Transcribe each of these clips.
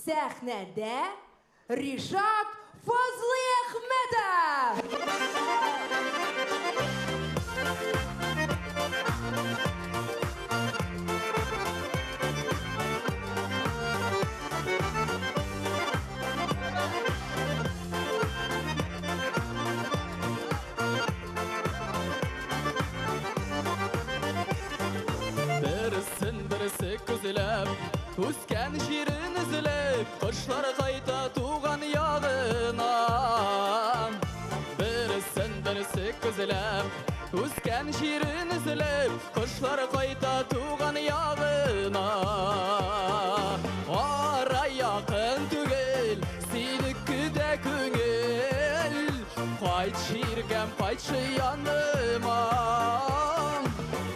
Сәхнәдә Ришат Фазлыәхмәтов! Берсен берсе күзләп, үскән җирен эзләп, кошлар кайта туган ягына. Берсен берсе күзләп, үскән җирен эзләп, кошлар кайта туган ягына. Ара якын түгел, сине көтә күңел. Кайтшы иркәм, кайтшы яныма.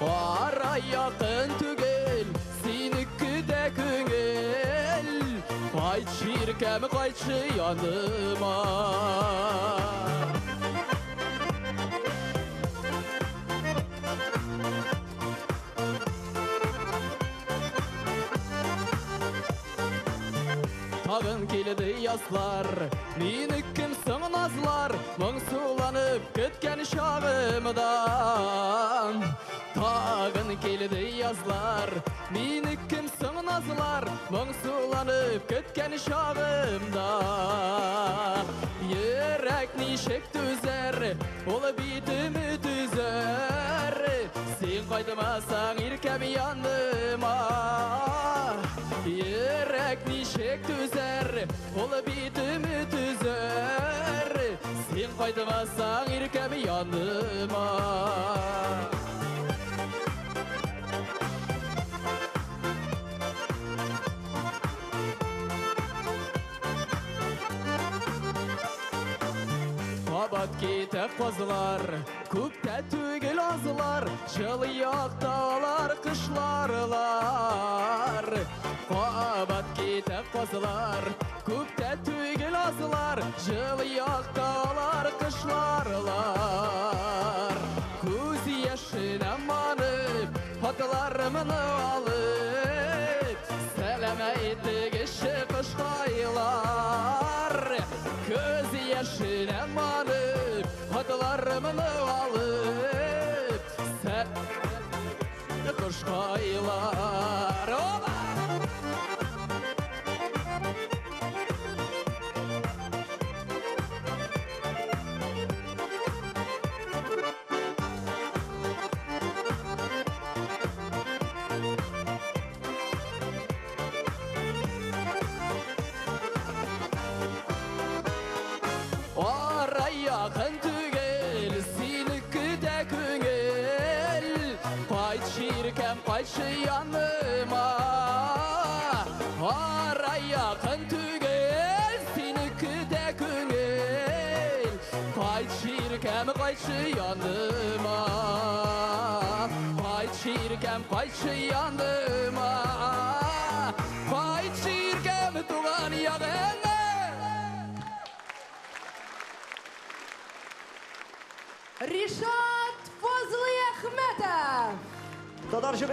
Ара якын түгел, сине көтә күңел. Кайтшы иркәм, кайтшы яныма. Тагын килде язлар, мине кем соң назлар, моңсуланып көткән чагымда. Тагын килде язлар, мине кем соң назлар, моңсуланып көткән чагымда. Йөрәк ничек түзәр, ул бит өмет өзәр. Син кайтмасаң иркәм яныма. Йөрәк ничек түзәр, ул бит өмет өзәр. Син кайтмасаң иркәм яныма. Кабат китә казлар, күп тә түгел азлар, җылы якта алар кышларлар. Кабат китә казлар, күп тә түгел азлар, җылы якта алар кышларлар. Күз яшенә манып, хатларымны алып, сәлам әйтегезче кошкайлар. Күз яшенә манып, хатларымны алып, сәлам кошкайлар. Оба! Ара якын түгел, сине көтә күңел. Кайтшы иркәм, кайтшы яныма. Ара якын түгел, сине көтә күңел. Кайтшы иркәм, кайтшы яныма. Кайтшы иркәм, кайтшы яныма. Кайтшы иркәм, туган ягыңа. Ришат Фазлыәхмәтов! Татар җыры